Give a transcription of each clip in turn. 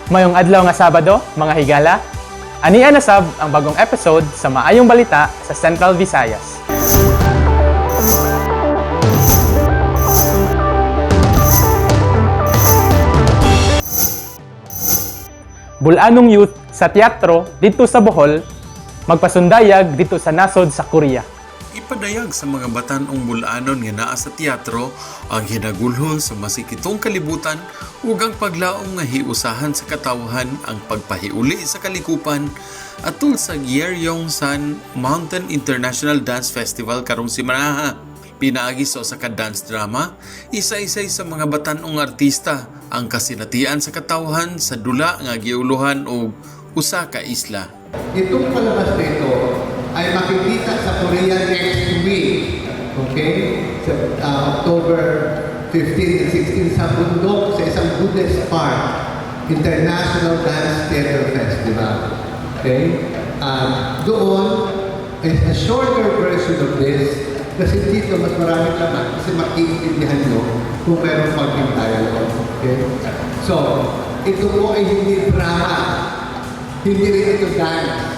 Mayong adlaw nga Sabado, mga higala, ania na sab ang bagong episode sa Maayong Balita sa Central Visayas. Bul-anong youth sa teatro didto sa Bohol, magpasundayag didto sa nasod sa Korea. Ipadayag sa mga batan-ong bul-anon nga naa sa teatro ang hinagulhon sa masikitong kalibutan ug ang paglaom nga hiusahan sa katawhan ang pagpahiuli sa kalikupan atul sa Gyeryong-san Mountain International Dance Festival karong simanaha. Pinaagi sa usa ka dance drama, isa-isay sa mga batan-ong artista ang kasinatian sa katawhan sa dula nga giuluhan og usa ka isla. Itong palabas na ito ay makikita sa Korea next week. Okay? Sa October 15 and 16 sa bundok sa isang Buddhist park, International Dance Theater Festival. Okay? Doon is a shorter version of this kasi dito mas maraming laman kasi makiintindihan nyo kung meron konting dialogue. Okay? So, ito po ay hindi drama. Hindi rin ito dance.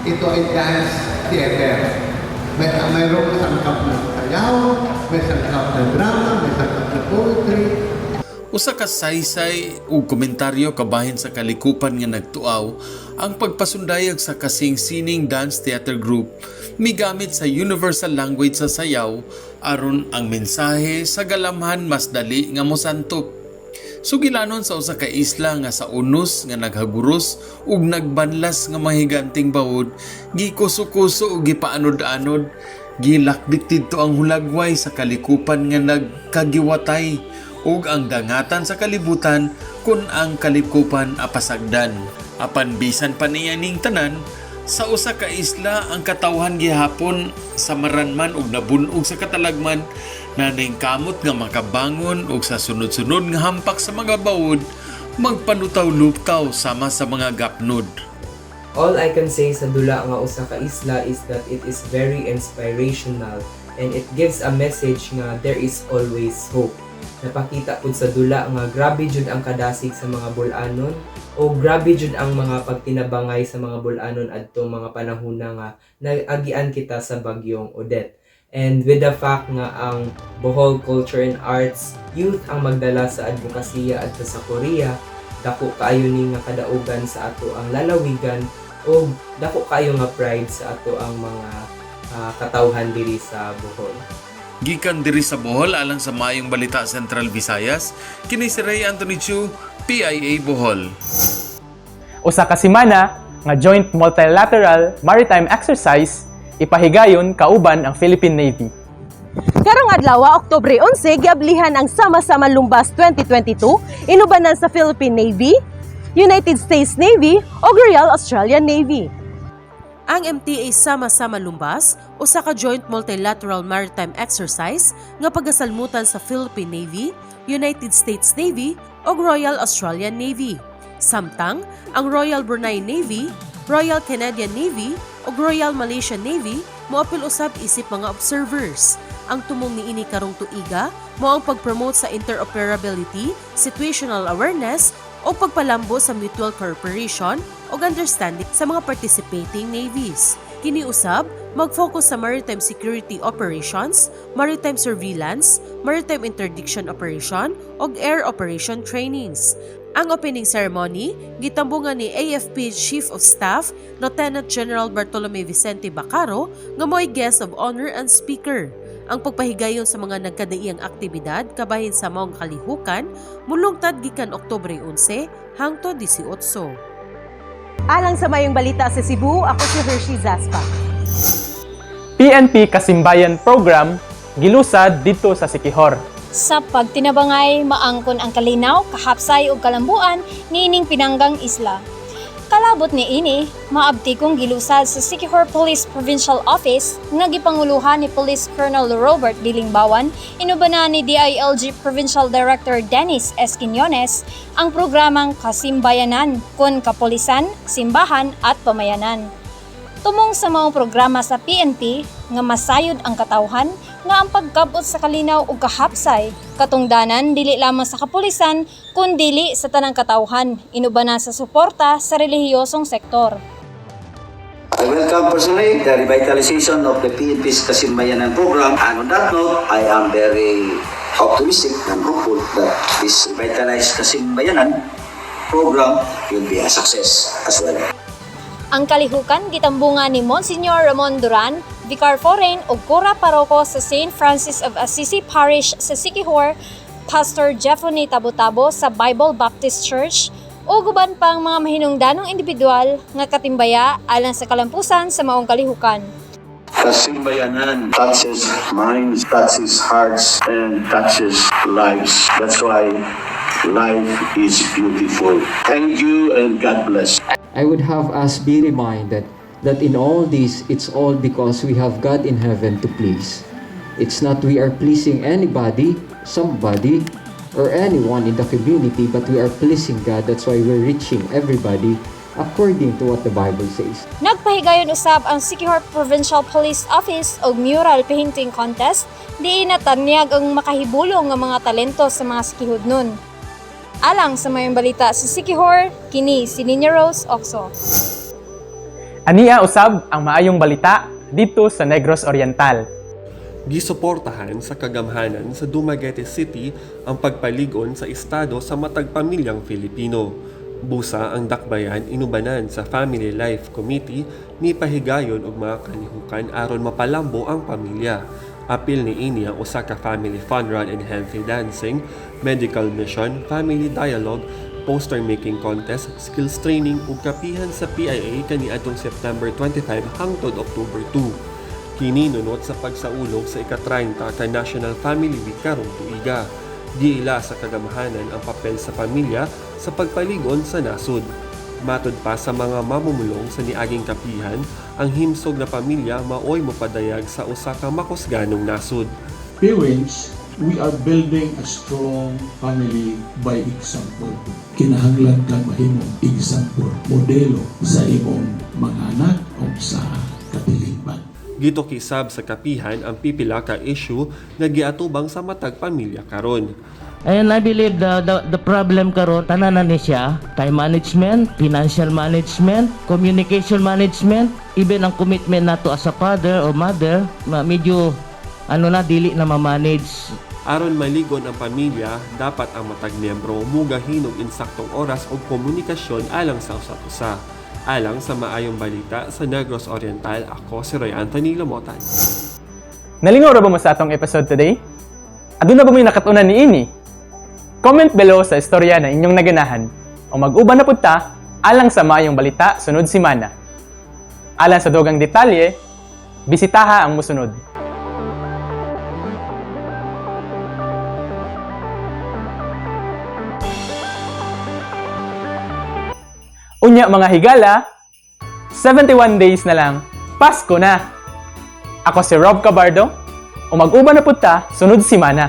Ito ay dance theater. Mayroong sangkap na sayaw, may sangkap na drama, may sangkap na poetry. Usa ka saysay ug komentaryo kabahin sa kalikupan nga nagtuaw ang pagpasundayag sa Kasing Sining Dance Theater Group migamit sa universal language sa sayaw aron ang mensahe sa galamhan mas dali nga mosantop. Sugilanon sa usa ka isla nga sa unos nga naghaguros ug nagbanlas nga mahiganting bawod, gikuso-kuso ug gipaanod-anod, gilakbit didto ang hulagway sa kalikupan nga nagkagiwatay ug ang dangatan sa kalibutan kun ang kalikupan apasagdan. Apan bisan pa niya ning tanan, sa usa ka isla ang katawhan gihapon sa maranman ug nabun-og sa katalagman na kamot nga makabangon ug sa sunod-sunod nga hampak sa mga bawod magpanutaw-luptaw sama sa mga gapnod. All I can say sa dula nga usa ka isla is that it is very inspirational and it gives a message nga there is always hope. Napakita pud sa dula nga grabe jud ang kadasig sa mga bul-anon o grabe jud ang mga pagtinabangay sa mga bul-anon adtong mga panahona nga naagian kita sa bagyong Odette. And with the fact nga ang Bohol Culture and Arts Youth ang magdala sa advokasya adto sa Korea, dako kaayo ni nga kadaugan sa ato ang lalawigan o dako kaayo nga pride sa ato ang mga katawhan diri sa Bohol. Gikan diri sa Bohol alang sa Maayong Balita Central Visayas, kini si Ray Anthony Chu, PIA Bohol. Usa ka semana nga joint multilateral maritime exercise ipahigayon kauban ang Philippine Navy. Karong adlaw, Oktubre 11, giablihan ang Sama-sama Lumbas 2022 inubanan sa Philippine Navy, United States Navy ug Royal Australian Navy. Ang MTA Sama-Sama Lumbas usa ka joint multilateral maritime exercise nga pagasalmutan sa Philippine Navy, United States Navy ug Royal Australian Navy. Samtang ang Royal Brunei Navy, Royal Canadian Navy ug Royal Malaysian Navy moapil usab isip mga observers. Ang tumong niini karong tuiga mao ang pag-promote sa interoperability, situational awareness o pagpalambo sa mutual cooperation ug understanding sa mga participating navies. Kini usab mag-focus sa maritime security operations, maritime surveillance, maritime interdiction operation ug air operation trainings. Ang opening ceremony gitambungan ni AFP Chief of Staff Lieutenant General Bartolome Vicente Bacarro nga mo'y guest of honor and speaker. Ang pagpahigayon sa mga nagkadaiyang aktibidad kabahin sa maong kalihukan mulungtad gikan Oktubre 11 hangtod 18. Alang sa Mayong Balita sa Cebu, ako si Hershey Zaspa. PNP Kasimbayan Program gilusad didto sa Siquijor. Sa pagtinabangay, maangkon ang kalinaw, kahapsay ug kalambuan niining pinanggang isla. Kalabot ni ini, maabtikong gilusad sa Siquijor Police Provincial Office nga gipanguluhan ni Police Colonel Robert Dilingbawan, inubanan ni DILG Provincial Director Dennis S. Quiñones ang programang Kasimbayanan kon kapolisan, simbahan at pamayanan. Tumong sa maong programa sa PNP nga masayod ang katawhan nga ang pagkabot sa kalinaw ug kahapsay katungdanan dili lamang sa kapulisan kundili sa tanang katawhan, inubanan sa suporta sa relihiyosong sektor. I welcome personally the revitalization of the PNP's Kasimbayanan program, and on that note, I am very optimistic and hopeful that this revitalized Kasimbayanan program will be a success as well. Ang kalihukan gitambungan ni Monsignor Ramon Duran, Vicar Forane ug Kura Paroko sa St. Francis of Assisi Parish sa Siquijor, Pastor Jeffrey Tabotabo sa Bible Baptist Church, ug uban pang mga mahinungdanong individual nga katimbaya alang sa kalampusan sa maong kalihukan. Kasimbayanan touches minds, touches hearts, and touches lives. That's why life is beautiful. Thank you and God bless. I would have us be reminded that in all this, it's all because we have God in heaven to please. It's not we are pleasing anybody, somebody, or anyone in the community, but we are pleasing God. That's why we're reaching everybody according to what the Bible says. Nagpahigayon usab ang Siquijor Provincial Police Office og mural painting contest diin natanyag ang makahibulong nga mga talento sa mga Siquijodnon. Alang sa Maayong Balita sa Siquijor, kini si Nina Rose Oxo. Ania usab ang maayong balita dito sa Negros Oriental. Gisuportahan sa kagamhanan sa Dumaguete City ang pagpaligon sa estado sa matag pamilyang Filipino. Busa ang dakbayan inubanan sa Family Life Committee ni pahigayon og mga kalihukan aron mapalambo ang pamilya. Apil niini ang usa ka family fun run and healthy dancing, medical mission, family dialogue, poster making contest, skills training ug kapihan sa PIA kaniadtong September 25 hangtod October 2. Kini nunot sa pagsaulog sa ika-30 ka National Family Week karong tuiga. Giila sa kagamhanan ang papel sa pamilya sa pagpaligon sa nasod. Matod pa sa mga mamumulong sa niaging kapihan, ang himsog na pamilya maoy mopadayag sa usa ka makusganong nasod. Parents, we are building a strong family by example. Kinahanglan kang mahimong example, modelo sa imong mga anak o sa katilingban. Gituki sab sa kapihan ang pipila ka issue nga giatubang sa matag pamilya karon. And I believe the problem karon, tanan na ni siya: time management, financial management, communication management, even ang commitment nato as a father or mother, medyo ano na, dili na ma-manage. Aron maligon ang pamilya, dapat ang matag miyembro mugahin og insaktong oras og komunikasyon alang sa usa't usa. Alang sa Maayong Balita sa Negros Oriental, ako si Roy Anthony Lomotan. Nalingaw ra ba mo sa atong episode today? Aduna ba mo'y nakatunan niini? Comment below sa istorya na inyong naganahan o mag-uban na pud ta alang sa Maayong Balita sunod simana. Alang sa dugang detalye, bisitaha ang musunod. Unya mga higala, 71 days na lang, Pasko na! Ako si Rob Cabardo, o mag-uban na pud ta sunod simana.